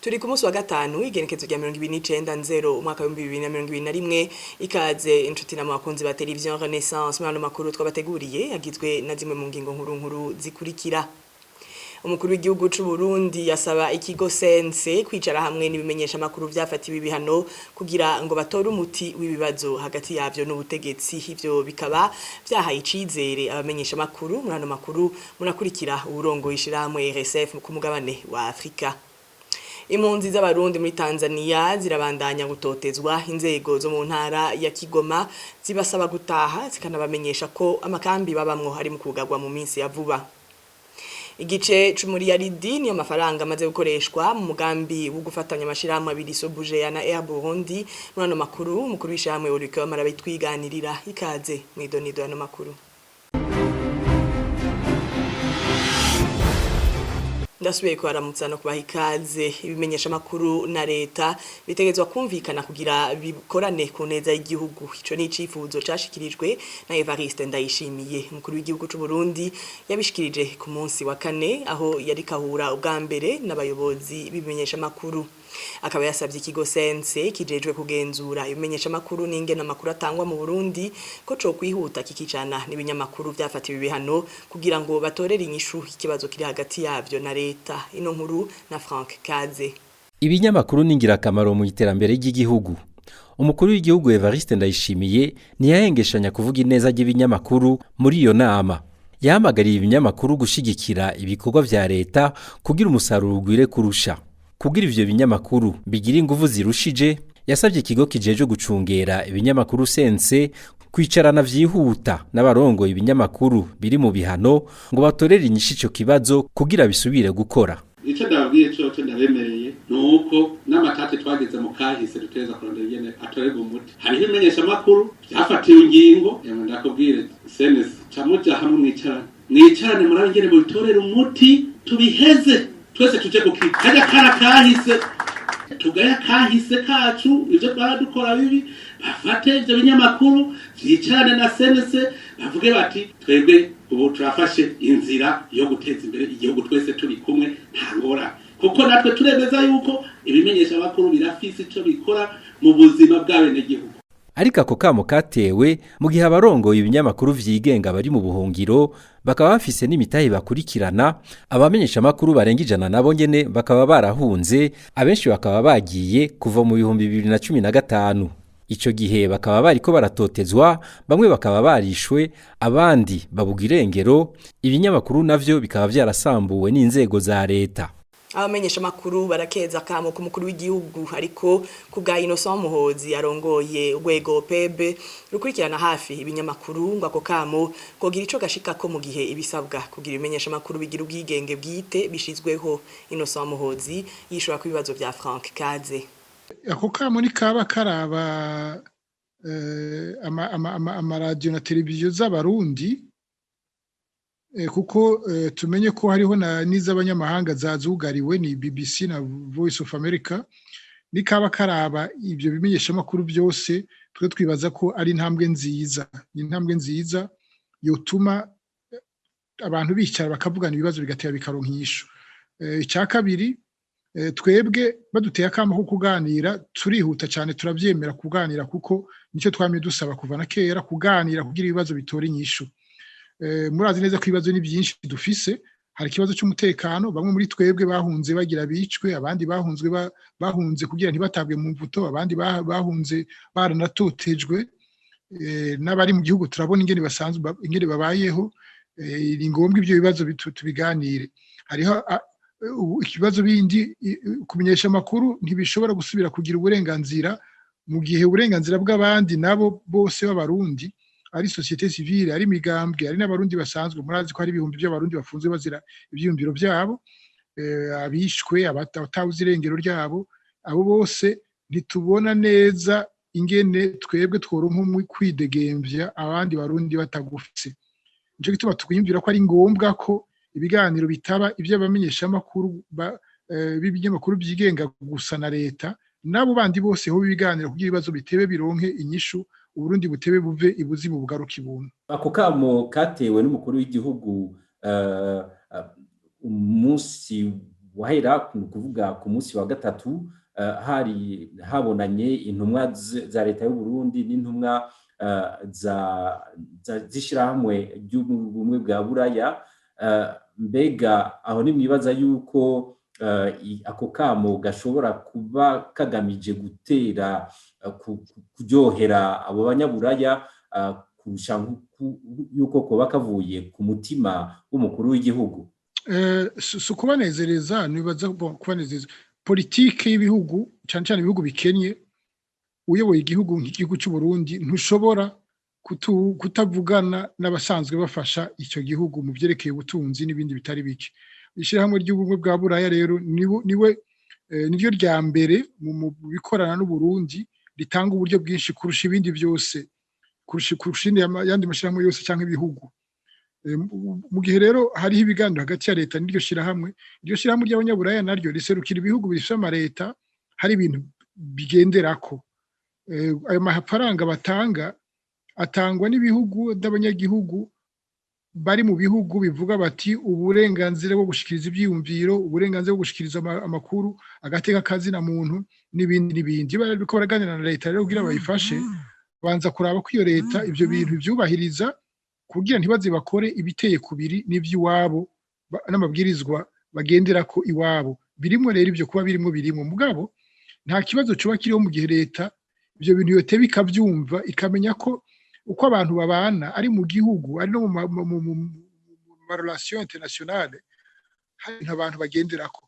Turi ku munsi wa gatanu, igenekezo rya 29/0 umwaka w'2021. Ikaze inshuti n'abakunzi ba Television Renaissance muri ano makuru twabateguriye, yagizwe na zimwe mu ngingo nkuru nkuru zikurikira. Umukuru w'igihugu c'u Burundi yasaba ikigo CNC kwicara hamwe n'ibimenyesha makuru vyafatiwe ibihano kugira ngo batore umuti w'ibibazo hagati yavyo n'ubutegetsi. Ivyo bikaba vyahaye icizere abamenyesha makuru. Muri ano makuru murakurikira uwurongoye ishirahamwe RSF ku mugabane wa Afrika. Impunzi z'Abarundi muri Tanzania zirabandanya gutotezwa. Inzego zo mu ntara ya Kigoma zibasaba gutaha, zikanabamenyesha ko amakambi babamwo ari mu kugarwa mu minsi ya vuba. Igice c'umuriyaridi niyo mafaranga amaze gukoreshwa mu mugambi wo gufatanya amashirahamwe abiri, Sobujeya na Air Burundi. Muri ano makuru umukuru w'ishirahamwe Olika marabitwiganirira. Ikaze mw'idonido ano makuru. Ndasubiye kubaramutsa no kubaha ikaze. Ibimenyesha makuru na leta bitegezwa kumvikana kugira bikorane ku neza y'igihugu. Ico ni icifuzo cashikirijwe na Evariste Ndayishimiye, umukuru w'igihugu c'u Burundi. Yabishikirije ku munsi wa kane, aho yari kahura ubwa mbere n'abayobozi b'ibimenyesha makuru. Akaba yasabye ikigo CNC kijejwe kugenzura ibimenyesha makuru n'ingene amakuru atangwa mu Burundi ko co kwihuta kikicana n'ibinyamakuru vyafatiwe ibihano kugira ngo batorere inyishu ikibazo kiri hagati yavyo na leta. Ino nkuru na Frank Kaze. Ibinyamakuru ni ingirakamaro mu iterambere ry'igihugu. Umukuru w'igihugu Evariste Ndayishimiye ntiyahengeshanya kuvuga ineza ry'ibinyamakuru muri iyo nama. Yahamagariye ibinyamakuru gushigikira ibikorwa vya leta kugira umusaruro ugwire kurusha. Kugira ivyo binyamakuru bigira inguvu zirushije, yasabye ikigo kijejwe gucungera ibinyamakuru CNC kwicarana vyihuta n'abarongoye ibinyamakuru biri mu bihano ngo batorere inyishu ico kibazo kugira bisubire gukora. Icyo ndababwiye cyoco ndabemereye ni uko n'amatati twageze mu kahise dutegereza kurondera ingene atorerwa umuti. Hariho imenyeshamakuru byafatiwe ingingo. Yamwe ndakubwire, CNC ca muja hamwe, mwicarane, mwicarane, murabe ingene mubitorera umuti, tubiheze twese, tuje kuki kajya kara kahise, tugaya kahise kacu, ivyo twara dukora bibi. Bafate ivyo binyamakuru vyicarane na CNC, bavuge bati: "Twebwe ubu turafashe inzira yo guteza imbere igihugu twese turi kumwe, nta ngorane." Kuko natwe turemeza yuko ibimenyesha makuru birafise ico bikora mu buzima bw'abenegihugu. Ariko ako kamo katewe mu gihe abarongoye ibinyamakuru vyigenga bari mu buhungiro, bakaba bafise n'imitahe bakurikirana. Abamenyesha makuru barenga 100 nabo nyene bakaba barahunze, abenshi bakaba bagiye kuva mu 2015. Ico gihe bakaba bariko baratotezwa, bamwe bakaba barishwe, abandi babuga irengero, ibinyamakuru navyo bikaba vyarasambuwe n'inzego za leta. Abamenyesha makuru barakeza kamo ku mukuru w'igihugu, ariko ku bwa Innocent Muhozi arongoye urwego PB rukurikirana hafi ibinyamakuru, ngo ako kamo kogira ico gashikako mu gihe ibisabwa kugira ibimenyesha makuru bigira ubwigenge bwite bishizweho. Innocent Muhozi yishura ku bibazo vya Frank Kaze. Ako kamo ni kaba karaba amaradiyo na televiziyo z'Abarundi, kuko tumenye ko hariho n'iz'abanyamahanga zazugariwe, ni BBC na Voice of America. Nikaba karaba ibyo bimenyeshamakuru byose, twe twibaza ko ari intambwe nziza, ni intambwe nziza yotuma abantu bicara bakavugana, ibibazo bigatera bikaronka inyishu. Icya kabiri, twebwe baduteye akamo ko kuganira, turihuta cyane, turabyemera kuganira, kuko nicyo twamye dusaba kuva na kera, kuganira kugira ibibazo bitora inyishu. Murazi neza ko ibibazo ni byinshi dufise. Hari ikibazo cy'umutekano, bamwe muri twebwe bahunze bagira bicwe, abandi bahunzwe bahunze kugira ntibatabwe mu mvuto, abandi bahunze baranatotejwe. N'abari mu gihugu turabona ingene basanzwe, ingene babayeho. Ni ngombwa ibyo bibazo tubiganire. Hariho ikibazo bindi, kumenyesha amakuru ntibishobora gusubira kugira uburenganzira mu gihe uburenganzira bw'abandi nabo bose b'Abarundi, ari société civile, ari imigambwe, ari n'Abarundi basanzwe. Murazi ko hari ibihumbi by'Abarundi bafunzwe bazira ivyiyumviro byabo, abishwe, abatawuzi irengero ryabo. Abo bose ntitubona neza ingene twebwe tworonka kwidegemvya abandi Barundi batagufise. Nico gituma twiyumvira ko ari ngombwa ko ibiganiro bitaba ivy'abamenyeshamakuru b'ibinyamakuru byigenga gusa na leta, n'abo bandi bose ho ibiganiro kugira ibibazo bitebe bironke inyishu, Uburundi butebe buve ibuzimu bugaruka ibuntu. Ako kamo katewe n'umukuru w'igihugu umunsi wahera ni ukuvuga ku munsi wa gatatu, hari habonanye intumwa za leta y'u Burundi n'intumwa z'ishirahamwe ry'ubumwe bwa Buraya. Mbega aho nimwibaza yuko ako kamo gashobora kuba kagamije gutera kuryohera abo banyaburaya kurusha yuko koba kavuye ku mutima w'umukuru w'igihugu? Si ukubanezereza, nibaza kubanezereza politike y'ibihugu, cyane cyane ibihugu bikenye. Uyoboye igihugu nk'igihugu cy'u Burundi, ntushobora kutavugana n'abasanzwe bafasha icyo gihugu mu byerekeye ubutunzi n'ibindi bitari bike. Ishyirahamwe ry'ubumwe bwa Buraya rero niwe niryo rya mbere mu bikorana n'Uburundi, ritanga uburyo bwinshi kurusha ibindi byose, kurusha yandi mashyirahamwe yose cyangwa ibihugu. Mu gihe rero hariho ibiganiro hagati ya leta n'iryo shyirahamwe, iryo shyirahamwe ry'abanyaburaya naryo riserukira ibihugu bifite amaleta, hari ibintu bigenderako. Ayo mafaranga batanga atangwa n'ibihugu n'abanyagihugu bari mu bihugu bivuga bati uburenganzira bwo gushikiriza ibyiyumviro, uburenganzira bwo gushikiriza amakuru, agateka kazina muntu n'ibindi n'ibindi. Iyo bariko baraganira na leta rero kugira bayifashe, banza kuraba ko iyo leta ibyo bintu byubahiriza, kugira ntibaze bakore ibiteye kubiri n'iby'iwabo n'amabwirizwa bagendera ko iwabo. Birimo rero ibyo kuba birimo, mugabo nta kibazo coba kiriho mu gihe leta ibyo bintu yoteba ikabyumva, ikamenya ko uko abantu babana ari mu gihugu, ari no mu ma relations internationales, hari ibintu abantu bagenderako.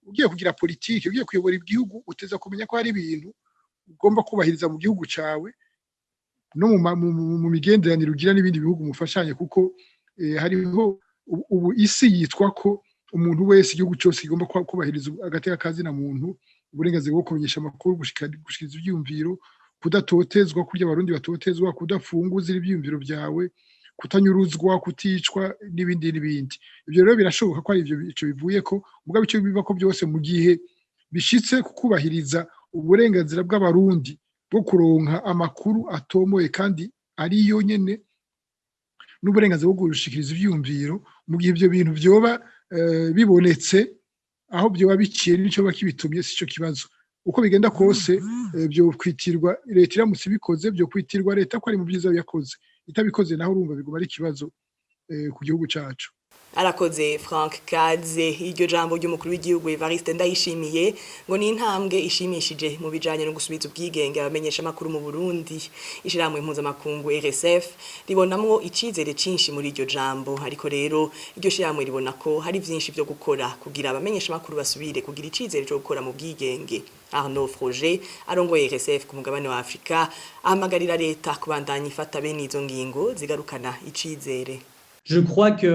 Ugiye kugira politike, ugiye kuyobora igihugu, uteza kumenya ko hari ibintu ugomba kubahiriza mu gihugu cawe no mu migenderanire ugira n'ibindi bihugu mufashanye, kuko hariho ubu isi yitwa ko umuntu wese, igihugu cyose kigomba kubahiriza agateka kazina muntu, uburenganzira bwo kumenyesha amakuru, gushikiriza ibyiyumviro, kudatotezwa kurya Abarundi batotezwa, kudafunguza ibyiyumviro byawe, kutanyuruzwa, kuticwa n'ibindi n'ibindi. Ibyo rero birashoboka ko ari ibyo ico bivuye ko, mugabo icyo biva ko byose, mu gihe bishitse kukubahiriza uburenganzira bw'Abarundi bwo kuronka amakuru atomoye kandi ariyo nyene, n'uburenganzira bwo gushikiriza ivyiyumviro, mu gihe ibyo bintu vyoba bibonetse, aho byoba biciye n'ico bakibitumye sico kibazo. Uko bigenda kose, byo kwitirwa leta iramutse ibikoze, byo kwitirwa leta ko ari mu byiza yakoze. Itabikoze naho, urumva biguma ari ikibazo ku gihugu cacu. Arakoze Frank Kaze. Iryo jambo ry'umukuru w'igihugu Evariste Ndayishimiye ngo ni intambwe ishimishije mu bijanye no gusubiza ubwigenge abamenyesha makuru mu Burundi. Ishiramwe impuzamakungu RSF ribonamwo icizere cinshi muri iryo jambo, ariko rero iryo shiramwe ribona ko hari vyinshi vyo gukora kugira abamenyesha makuru basubire kugira icizere cyo gukora mu bwigenge. Arnaud Froger, arongoye RSF ku mugabane wa Afrika, ahamagarira leta kubandanya ifata bene izo ngingo zigarukana icizere. Je crois que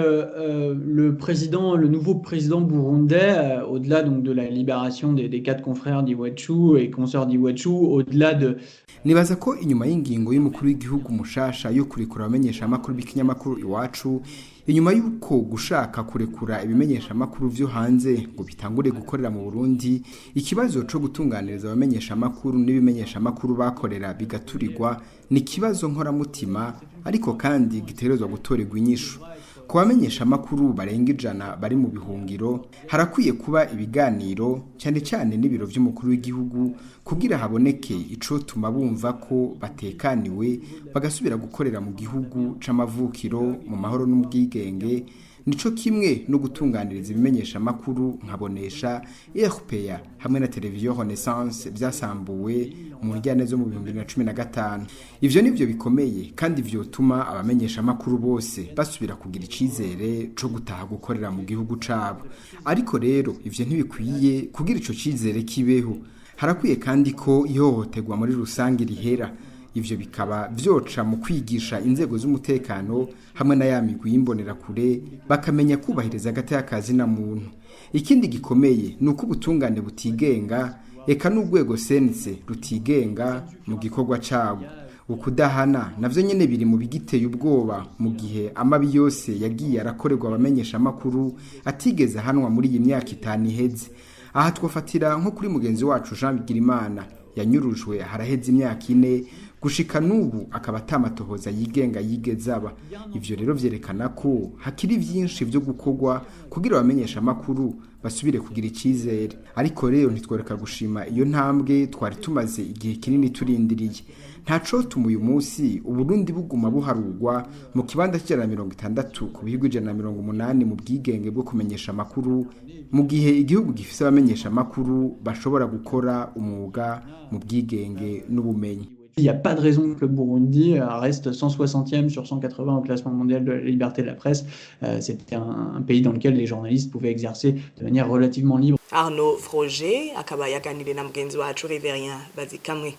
le président, le nouveau président burundais, au-delà donc de la libération des quatre confrères d'Iwacu et consoeurs d'Iwacu, au-delà de Nibaza ko inyuma y'ingingo y'umukuru w'igihugu mushasha yo kurekura abamenyeshamakuru b'ikinyamakuru Iwacu, inyuma y'uko gushaka kurekura ibimenyeshamakuru vyo hanze ngo bitangure gukorera mu Burundi, ikibazo co gutunganiriza abamenyeshamakuru n'ibimenyeshamakuru bakorera bigaturirwa ni ikibazo nkoramutima, ariko kandi giterezwa gutorerwa inyishu. Ku bamenyeshamakuru barenga 100 bari mu bihungiro, harakwiye kuba ibiganiro, cyane cyane n'ibiro vy'umukuru w'igihugu, kugira haboneke ico tuma bumva ko batekaniwe, bagasubira gukorera mu gihugu c'amavukiro mu mahoro n'ubwigenge. Nico kimwe no gutunganiriza ibimenyeshamakuru nkabonesha, RPA hamwe na Televiziyo Renaissance byasambuwe mu njyane zo mu 2015. Ivyo nivyo bikomeye kandi vyotuma abamenyeshamakuru bose basubira kugira icizere co gutaha gukorera mu gihugu cabo. Ariko rero ivyo ntibikwiye. Kugira ico cizere kibeho, harakwiye kandi ko ihohoterwa muri rusange rihera. Ivyo bikaba vyoca mu kwigisha inzego z'umutekano hamwe na ya migwi y'imbonerakure, bakamenya kubahiriza agateka kazina muntu. Ikindi gikomeye ni uko ubutungane butigenga, eka n'urwego CNC rutigenga mu gikorwa cabo. Ukudahana navyo nyene biri mu bigiteye ubwoba, mu gihe amabi yose yagiye arakorerwa abamenyesha amakuru atigeze ahanwa muri iyi myaka 5 iheze. Aha twofatira nko kuri mugenzi wacu Jean Bigirimana yanyurujwe haraheze imyaka 4. Gushika n'ubu akaba atamatohoza yigenga yigeze aba. Ivyo rero vyerekana ko hakiri vyinshi vyo gukorwa kugira abamenyesha amakuru basubire kugira icizere. Ariko rero ntitworeka gushima iyo ntambwe twari tumaze igihe kinini turindiriye. Ntacotuma uyu munsi Uburundi buguma buharugwa mu kibanza c'160 ku bihugu 180 mu bwigenge bwo kumenyesha amakuru, mu gihe igihugu gifise abamenyesha amakuru bashobora gukora umwuga mu bwigenge n'ubumenyi. Il n'y a pas de raison que le Burundi reste 160e sur 180 au classement mondial de la liberté de la presse. C'était un pays dans lequel les journalistes pouvaient exercer de manière relativement libre. Arnaud Froger akaba yaganiriye na mugenzi wacu Reverien Bazikamwe.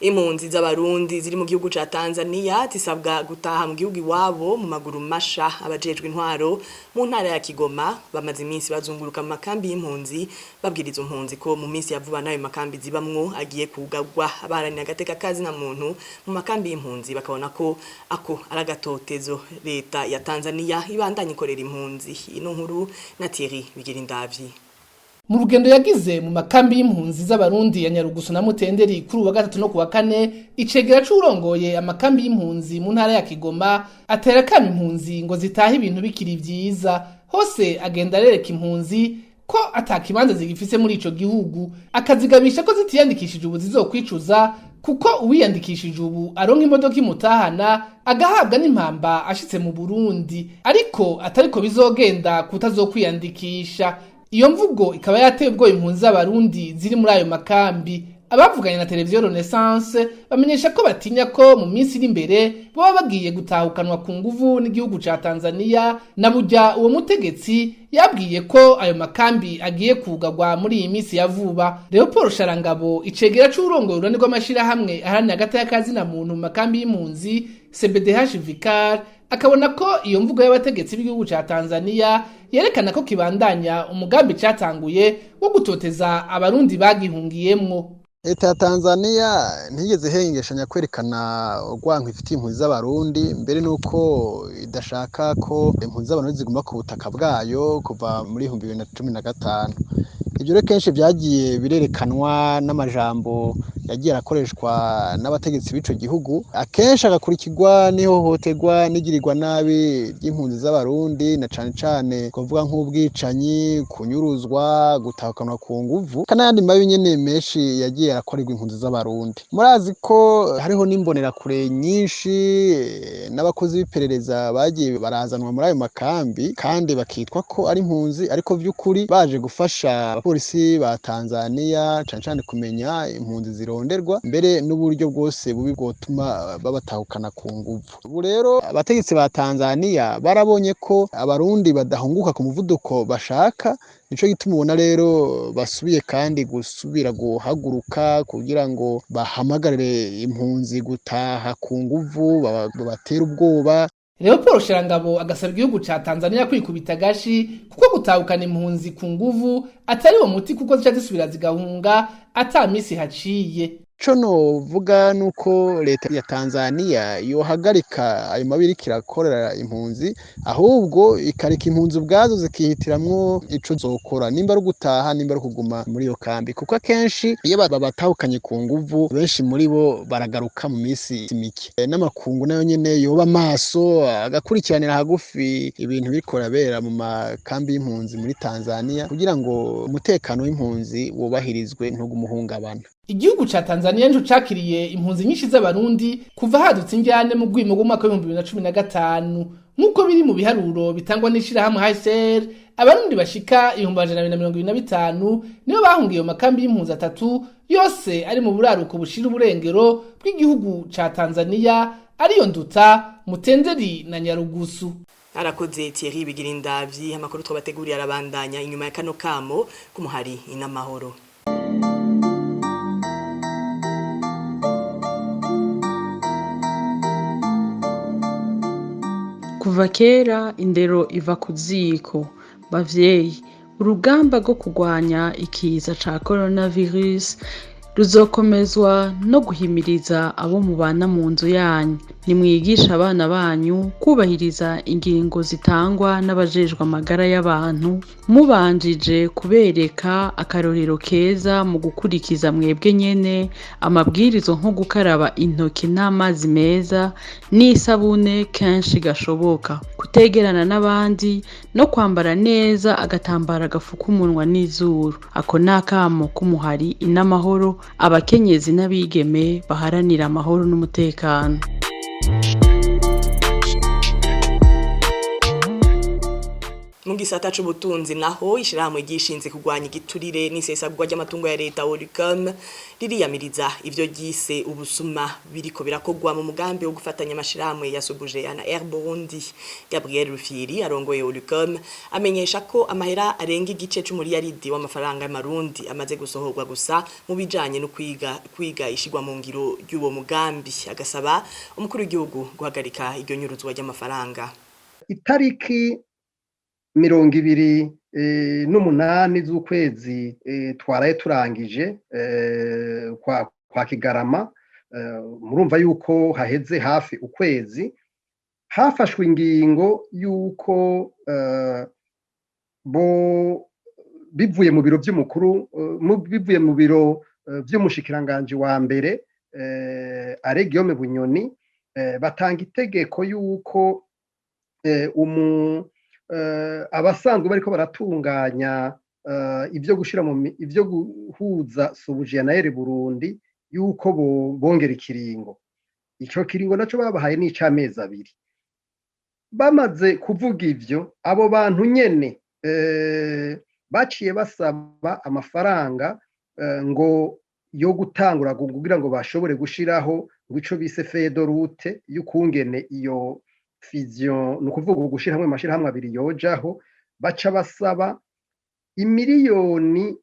Impunzi z'Abarundi ziri mu gihugu ca Tanzania zisabwa gutaha mu gihugu iwabo mu maguru masha. Abajejwe intwaro mu ntara ya Kigoma bamaze iminsi bazunguruka mu makambi y'impunzi, babwiriza impunzi ko mu minsi ya vuba nayo makambi zibamwo agiye kugagwa. Abaharanira agateka kazi na muntu mu makambi y'impunzi bakabona ko ako ari agatotezo leta ya Tanzania ibandanya ikorera impunzi. Ino nkuru na Thierry Bigirindavyi. Mu rugendo yagize mu makambi y'impunzi z'Abarundi ya Nyarugusu na Mutenderi kuri uwa gatatu no kuwa kane, icegera c'urongoye amakambi y'impunzi mu ntara ya Kigoma atera kama impunzi ngo zitahe ibintu bikiri vyiza. Hose agenda arereka impunzi ko ata kibanza zigifise muri ico gihugu, akazigabisha ko zitiyandikishije ubu zizokwicuza, kuko uwiyandikishije ubu aronka imodoka imutahana, agahabwa n'impamba ashitse mu Burundi, ariko atariko bizogenda kutazokwiyandikisha. Iyo mvugo ikaba yateye ubwoba impunzi z'Abarundi ziri muri ayo makambi. Abavuganye na televiziyo Renaissance bamenyesha ko batinya ko mu minsi iri imbere baba bagiye gutahukanwa ku nguvu n'igihugu ca Tanzania, na burya uwo mutegetsi yabwiye ko ayo makambi agiye kugagwa muri iyi minsi ya vuba. Leopold Sharangabo, icegera c'urongoye urunani rw'amashirahamwe aharanira agateka kazina muntu mu makambi y'impunzi CBDH Vicar, akabona ko iyo mvugo y'abategetsi b'igihugu ca Tanzania yerekana ko kibandanya umugambi catanguye wo gutoteza Abarundi bagihungiyemwo. Leta ya Tanzania ntiyigeze ihengeshanya kwerekana urwanko ifitiye impunzi z'Abarundi, mbere nuko idashaka ko impunzi z'Abarundi ziguma ku butaka bwayo kuva muri 2015. Ibyo rero kenshi byagiye birerekanwa n'amajambo yagiye arakoreshwa n'abategetsi b'ico gihugu, akenshi agakurikirwa n'ihohoterwa n'igirirwa nabi ry'impunzi z'Abarundi, na cane cane kuvuga nk'ubwicanyi, kunyuruzwa, gutahukanwa ku nguvu, n'ayandi mabi nyene menshi yagiye arakorerwa impunzi z'Abarundi. Murazi ko hariho n'imbonerakure nyinshi n'abakozi b'iperereza bagiye barazanwa muri ayo makambi, kandi bakitwa ko ari impunzi, ariko vy'ukuri baje gufasha abapolisi ba Tanzania cane cane kumenya impunzi zironderwa, mbere n'uburyo bwose bubi bwotuma babatahukana ku nguvu. Ubu rero abategetsi ba Tanzania barabonye ko Abarundi badahunguka ku muvuduko bashaka, nico gituma ubona rero basubiye kandi gusubira guhaguruka kugira ngo bahamagarire impunzi gutaha ku nguvu, babatere ubwoba. Leopold Sharangabo agasaba igihugu ca Tanzania kwikubita agashi, kuko gutahukana impunzi ku nguvu atari uwo muti, kuko zica zisubira zigahunga ata misi haciye. Ico novuga nuko leta ya Tanzania yohagarika ayo mabi iriko irakorera impunzi, ahubwo ikareka impunzi ubwazo zikihitiramwo ico zokora, nimba ari ugutaha, nimba ari ukuguma muri iyo kambi, kuko akenshi iyo babatahukanye ku nguvu benshi muri bo baragaruka mu minsi mike. N'amakungu nayo nyene yoba amaso agakurikiranira hagufi ibintu biriko birabera mu makambi y'impunzi muri Tanzania, kugira ngo umutekano w'impunzi wubahirizwe ntugume uhungabana. Igihugu ca Tanzania nico cakiriye impunzi nyinshi z'Abarundi kuva hadutse injyane mu rwimo rw'umwaka w'2015, nk'uko biri mu biharuro bitangwa n'ishirahamwe HCR. Abarundi bashika 225,000 nibo bahungiye mu makambi y'impunzi atatu yose ari mu buraruko bushira uburengero bw'igihugu ca Tanzania, ariyo Nduta, Mutenderi na Nyarugusu. Arakoze Thierry Bigirindavyi. Amakuru twabateguriye arabandanya inyuma ya kano kamo k'umuhari Inamahoro. Kuva kera indero iva ku ziko. Bavyeyi, urugamba rwo kurwanya ikiza ca coronavirus ruzokomezwa no guhimiriza abo mubana mu nzu yanyu. Nimwigishe abana banyu kubahiriza ingingo zitangwa n'abajejwe amagara y'abantu, mubanjije kubereka akarorero keza mu gukurikiza mwebwe nyene amabwirizwa nko gukaraba intoki n'amazi meza n'isabune kenshi gashoboka, kutegerana n'abandi no kwambara neza agatambara gafuka umunwa n'izuru. Ako ni akamo k'umuhari Inamahoro, abakenyezi n'abigeme baharanira amahoro n'umutekano. Mu gisata c'ubutunzi naho, ishirahamwe ryishinze kurwanya igiturire n'isesagurwa ry'amatungo ya leta, Olucome, ririyamiriza ivyo ryise ubusuma biriko birakorwa mu mugambi wo gufatanya amashirahamwe ya Sobugea na Air Burundi. Gabriel Rufyiri arongoye Olucome amenyesha ko amahera arenga igice c'umuriyaridi w'amafaranga y'amarundi amaze gusohorwa gusa mu bijanye no kwiga ishigwa mu ngiro ry'uwo mugambi, agasaba umukuru w'igihugu guhagarika iryo nyuruzwa ry'amafaranga. Itariki 28 z'ukwezi twaraye turangije kwa Kigarama, murumva yuko haheze hafi ukwezi, hafashwe ingingo yuko bo bivuye mu biro by'umukuru, bivuye mu biro by'umushikiranganje wa mbere Alain Guillaume Bunyoni, batanga itegeko yuko abasanzwe bariko baratunganya ivyo gushira mu ivyo guhuza Sobugea na Air Burundi yuko bongera ikiringo. Ico kiringo naco babahaye ni ic'amezi 2. Bamaze kuvuga ivyo, abo bantu nyene baciye basaba amafaranga ngo yo gutangura kugira ngo bashobore gushiraho ngo ico bise feuille de route y'ukungene iyo fusion, ni ukuvuga gushira hamwe amashirahamwe abiri yojaho. Baca basaba imiliyoni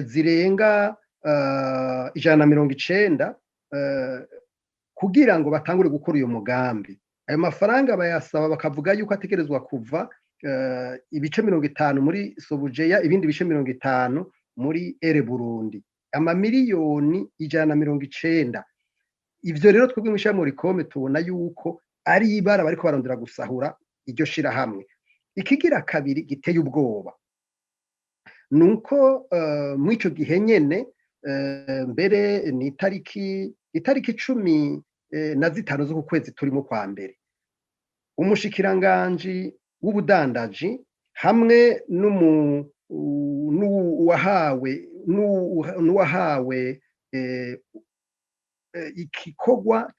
zirenga 190 kugira ngo batangure gukora uyu mugambi. Ayo mafaranga bayasaba bakavuga yuko ategerezwa kuva ibice 50 muri Sobugea, ibindi bice 50 muri Air Burundi, amamiliyoni 190. Ivyo rero twebwe mw'ishirahamwe Olucome tubona yuko ari ibara bariko barondera gusahura iryo shirahamwe. Ikigira kabiri giteye ubwoba nuko mw'ico gihe nyene, mbere ni itariki 15 z'uku kwezi turimo kwa mbere, umushikiranganji w'ubudandaji hamwe n'uwahawe igikorwa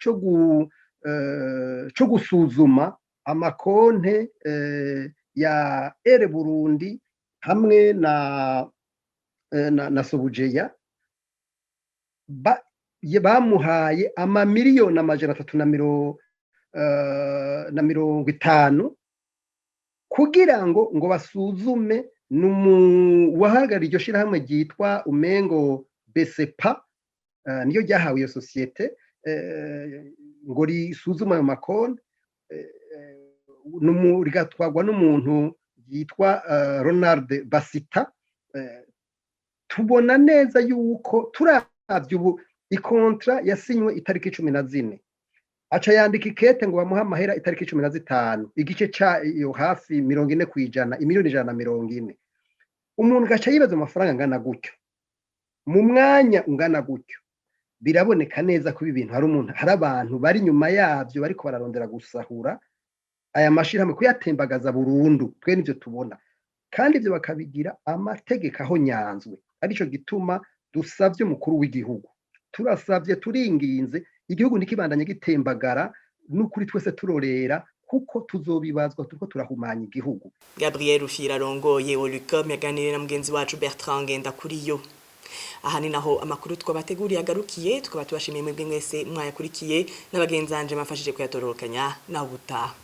co gusuzuma amakonte ya Air Burundi hamwe na Sobugea, bamuhaye amamiliyoni 350 kugira ngo basuzume wahagarariye iryo shirahamwe ryitwa umengo BCPA, niyo ryahawe iyo sosiyete ngo risuzume ayo makonti, rigatwarwa n'umuntu yitwa Ronald Basita. Tubona neza yuko turavye ubu ikontra yasinywe itariki 14, aca yandika ikete ngo bamuhe amahera itariki 15, igice cayo hafi 40%, imiliyoni 140. Umuntu gaca yibaza amafaranga angana gutyo mu mwanya ungana gutyo. Biraboneka neza ko ibi bintu hari umuntu, hari abantu bari nyuma yavyo bariko bararondera gusahura aya mashirahamwe, kuyatembagaza burundu. Twe nivyo tubona, kandi ivyo bakabigira amategeko aho nyanzwe. Arico gituma dusavye umukuru w'igihugu, turasavye, turinginze, igihugu ntikibandanye gitembagara n'ukuri twese turorera, kuko tuzobibazwa turiko turahumanya igihugu. Gabriel Rufyiri arongoye Olucome yaganiriye na mugenzi wacu Bertrand Ngendakuriyo. Aha ni naho amakuru twabateguriye agarukiye, tukaba tubashimiye mwebwe mwese mwayakurikiye n'abagenzanje bafashije kuyatororokanya. Naho ubutaha.